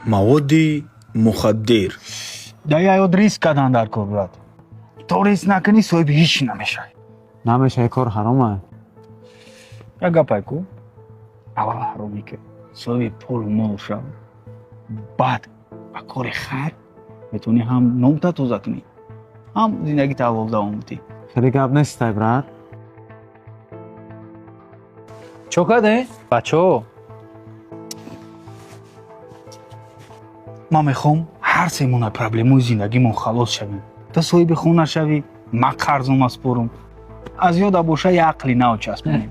Маводи мухаддир. Да ёд риск кардан дар кор, брат. То риск накунӣ, соҳиби ҳеҷ намешавӣ. Намешавӣ, кор ҳарома. Як гапай ку, аввал ҳаромӣ ки соҳиби пулу мол шав, баъд ба кори хайр метавонӣ ҳам номта тоза кунӣ, ҳам зиндагита аввал давом бидиҳӣ. Хеле гап нестай, брат. Чо кардем, бачаҳо? Ман мехоҳам ҳар семона проблемаи зиндагимон халос шавем. Ту соҳиби хона шавӣ, ман қарзом аспорум, аз ёда боша як ақли нав часпонем.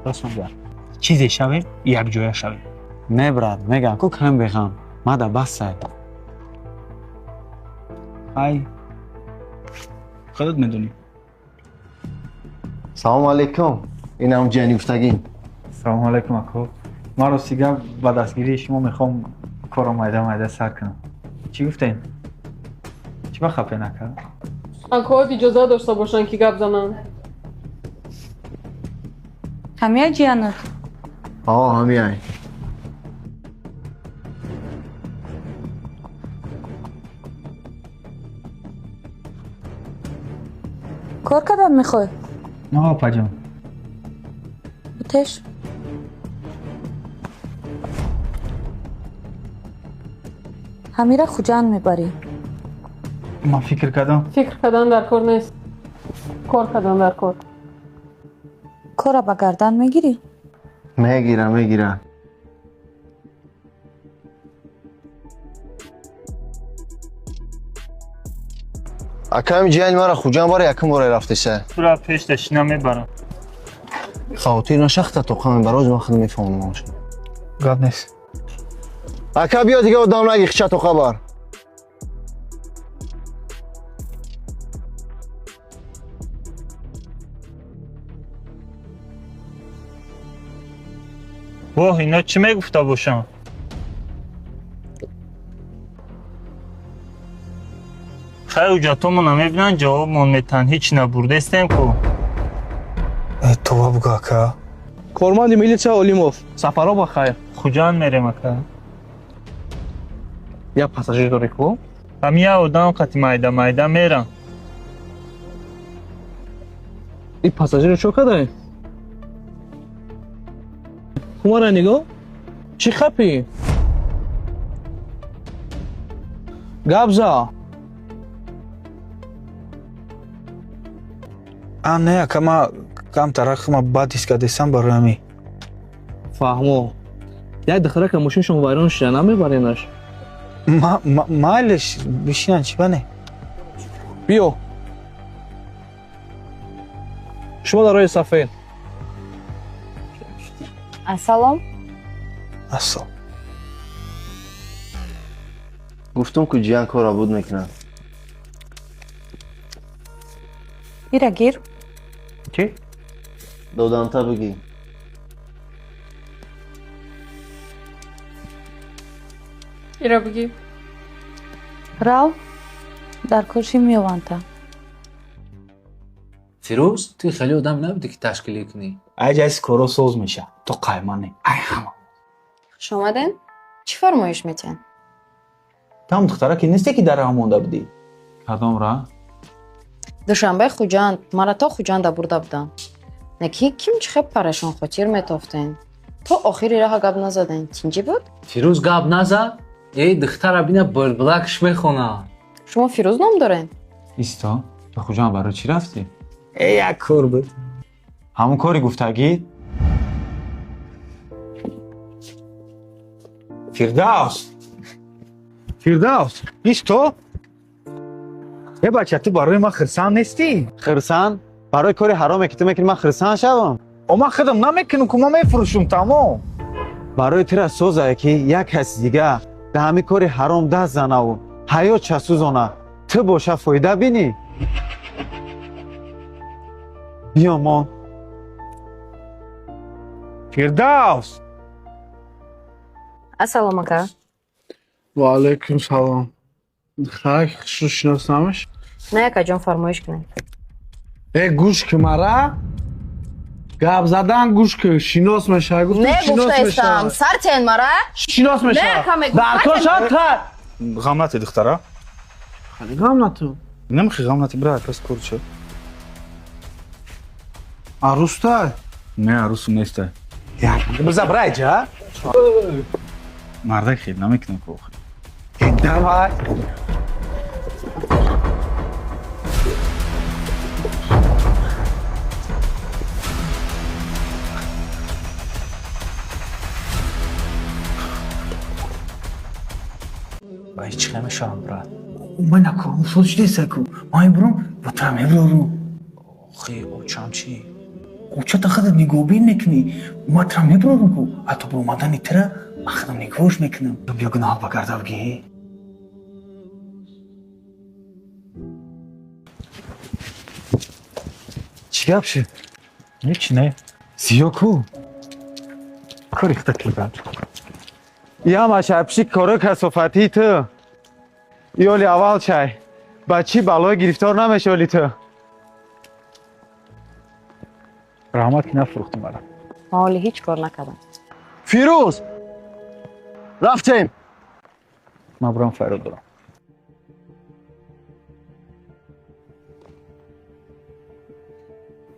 Рост мегӯяд. Чизе шавем, якҷоя шавем. Не, брат, мегам ку, кам беғам, мада басай. Ай, худат медонӣ. Салому алейкум, инам ҷияни гуфтагин. Салому алейкум, ако. Ман рости гап, ба дастгирии шумо мехоҳам корро майда майда сар кунам. Чӣ гуфтем, чӣ ба хафе накард? Акоот иҷоза дошта бошанд, ки гап зананд. Ҳамия ҷиянат? О, ҳамияй. Кор кардан мехоҳӣ? На, опаҷон. Бутеш. Ҳамира Хуҷанд мебарӣ. Ман фикр кардам. Фикр кардан дар кор нест, кор кардан дар кор. Кора ба гардан мегирӣ? Мегира, мегира. Акам, ҷияни мара Хуҷанд бара, якум бора рафтеса. Тура пеш дашина мебарам. Хавотир нашахта, тоқа мебароз, ман худ мефаҳмонам. Гап нест. Ака, биё, дига одам наги, хича тоқа бар. Воҳ, ино чӣ мегуфта бошанд? Хай, ҳуҷҷатҳомона мебинанд, ҷавобмон метаҳанд. Ҳеҷ набурдестем ку. Това буга, ака. Корманди милитсия Олимов, сафаро ба хайр. Хуҷанд мерем, ака. Як пассажир дорӣ ку? Ҳами як одам қати майда майда мерам. Ин пассажирро чо кардаем? Кумара нигоҳ, чӣ хапӣ? Гап за. А, не, ака, ма камтар ма бад ҳис кардесам, барои ҳамин. Фаҳмо. Як духтарака мошиншон вайрон шуда, намебаренаш? Майлеш, бишинан, чӣ бане. Биё, шумо дар роҳи сафед. Ассалом. Ассалом. Гуфтум ку, ҷиян корро буд мекунад. Ира гир. Чӣ? Додамта, бигӣ. Ира бигӣ. Рав, дар корши меёванта. Фирӯз, ту хеле одам набудӣ, ки ташкилӣ кунӣ. Ай, ҷайси коро соз меша, то қаймане, ай ҳама. Хуш омаден. Чӣ фармоиш метиҳанд? Там духтараке несте, ки дар раҳ монда будӣ? Кадом раҳ? Душанбе, Хуҷанд. Мара то Хуҷанда бурда будам. Неки ким чӣ хел парешон хотир метофтен. То охири раҳа гап назаден. Тинҷӣ буд? Фирӯз гап назад? Э, духтара бина, булбулакш мехона. Шумо Фирӯз ном дорен? Исто, ту Хуҷанд барои чӣ рафтӣ? Э, як кор буд. Ҳамон кори гуфтагӣ? Фирдавс, Фирдавс, исто. Э, бача, ту барои ман хирсанд нестӣ? Хирсанд? Барои кори ҳароме, ки ту мекунӣ, ман хирсанд шавам? О, ман худам намекунам ку, ман мефурӯшум, тамом. Барои тура созае, ки як каси дига дар ҳамин кори ҳаром даст занаву ҳаёт часӯзона, ту боша фоида бинӣ. Биё мон. Фирдавс. Ассалом, ака. Ва алайкум салом. Духтарак хушрӯ шиноснамаш? Не, акаҷон, фармоиш кунед. Э, гӯш ки, мара. Гап задан гӯш кун, шинос мешавӣ. Гуфтам Не, шинос гуфтаистам. мешавӣ. Сартен мара. Шинос Не, мешавӣ. ака, мегӯ, Дар кор сартен. шавад хай. Ғам нати, духтара. Хали ғам нату. Намехи ғам нати, бира, пас кор чо. Арӯстай? Не, арӯсу нестай. Биза брай ҷа. Мардак хел намекунам ку охир. Давай. Ба ҳеҷ хел мешавам, брат. Ман накорм соз шудеса ку. Ман мебурам, ба тура мебурорум. Охи, очам чӣ? Очата худат нигоҳбин мекунӣ. Ман тура мебурорум ку. Ҳатто бо омадани тура ман худам нигоҳш мекунам. Биё гуноҳ ба гардав гӣ. Чӣ гап шуд? Ҳеҷ не. Зиё ку? Кори худат ки, брат. Ямаш апши коро касофатии ту. Ёли аввал чай. Ба чӣ балое гирифтор намешавӣ ту? Раҳмат, ки нафурӯхтӣ мара. Ман ҳоли ҳеҷ кор накардам. Фирӯз, рафтем. Ман бурам, файрод дорам.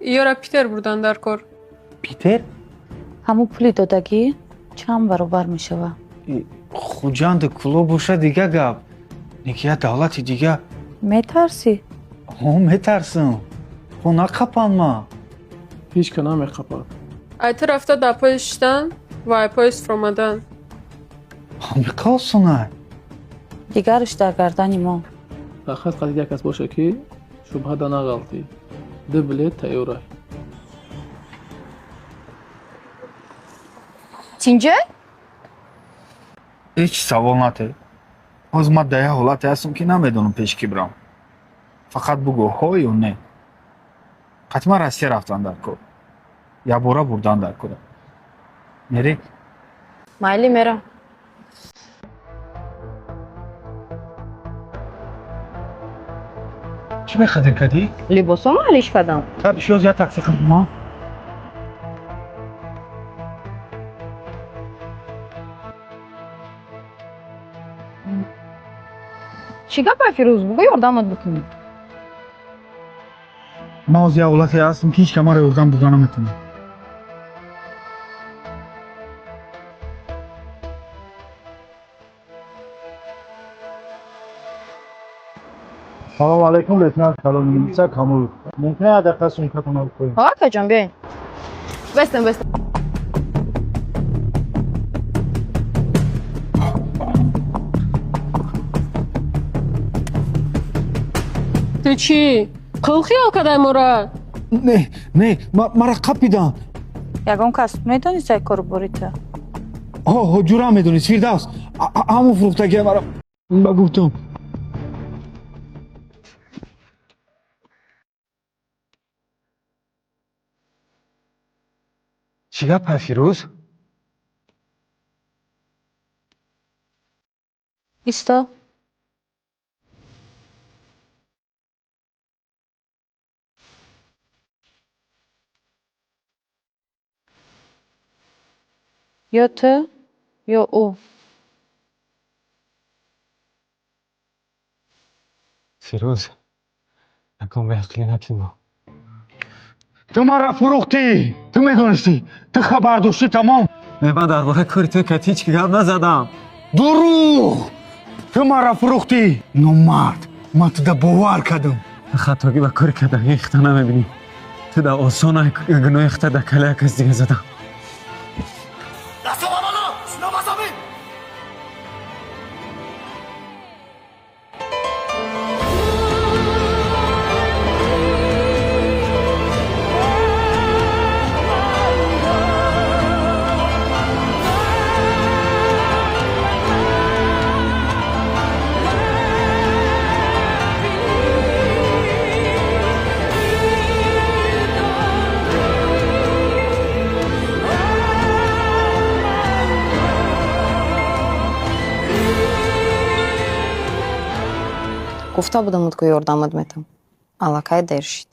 Ёра Питер бурдан дар кор. Питер? Ҳамун пули додагӣ чанд баробар мешавад. Хуҷанду Кӯлоб боша, дига гап. Неки я давлати дига. Метарсӣ? Ҳо, метарсам. Хо нақапан ма. Ҳеҷ ка намеқапад. Ай ту рафта дар поезд шиштан ва ай поезд фуромадан. Ҳамиқа осонай. Дигараш дар гардани мо. Фақат қадид як кас боша, ки шубҳа да нағалтӣ. Ду билет тайёрай. Тинҷа? Ҳеҷ савол нате. Ҳоз ман дар як ҳолате ҳастам, ки намедонам пеш ки бирам. Фақат бугӯ ҳо ё не. Қатъиман Россия рафтан дар кор. Якбора бурдан дар кор. Мерӣ? Майли, мерам. Чӣ мехадир кардӣ? Либосомо алиш кардам. Таб шоз я такси ма. Чӣ гапа, Фирӯз? Бугӯ, ёрдамат бикунӣ. Ман ҳозир як ҳолате ҳастам, ки ҳеҷ ка маро ёрдам дода наметавонад. Салом алейкум, лейтенант калон, милиса Камолов. Мумкин як дақиқа сумкатонро бикунем? Ҳо, акаҷон, биёед. Бестем, бестем. Ту чӣ? Қил хиёл кадай мора? Не, не, мара қапидан. Ягон кас медонист ай кору бори ту? Ҳо, ҳо, ҷурам медонист, Фирдавс. Ҳамон фурӯхтагия мара ба гуфтам. Чӣ гапа, Фирӯз? Исто. Ё ту, ё ӯ. Фирӯз, ягон беақлӣ накунмо. Ту мара фурӯхтӣ. Ту медонистӣ. Ту хабар доштӣ, тамом. Не, ман дар бораи кори ту кати ҳеҷ ки гап назадам. Дурӯғ! Ту мара фурӯхтӣ. Номард, ман туда бовар кардам. Ту хатогӣ ба кори кардагии худта намебинӣ. Ту да осона гуноҳи худта дар калаи як кас дига задам. Гуфта будамуд, ки ёрдамат метам. Аллакай дер шид.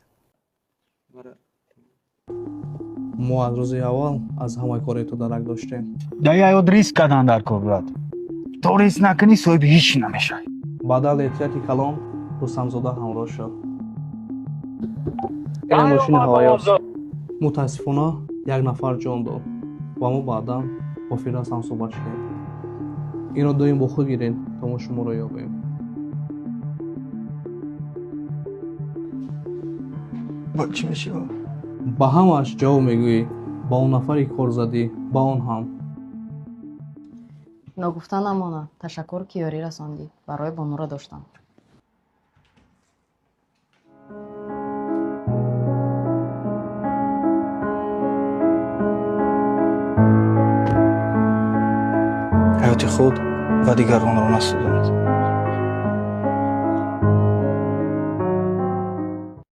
Мо аз рӯзи аввал аз ҳамаи кори ту дарак доштем. Дар ҳаёт риск кардан дар кор, брат. То риск накунӣ, соҳиби ҳеҷ чӣ намешавӣ. Баъдан эҳтияти калон Рустамзода ҳамроҳ шуд. Ин мошини ҳавоёст. Мутаассифона, як нафар ҷон дод ва мо баъдан бо Фирдавс ҳамсӯҳбат шудем. Инро доим бо худ гиред, то мо шуморо ёбем. Ба чӣ мешавад? Ба ҳамааш ҷавоб мегӯӣ, ба он нафаре ки кор задӣ, ба он ҳам. Ногуфта намонад, ташаккур, ки ёрӣ расондӣ. Барои бонуро доштам. Ҳаёти худ ва дигаронро насӯзонед.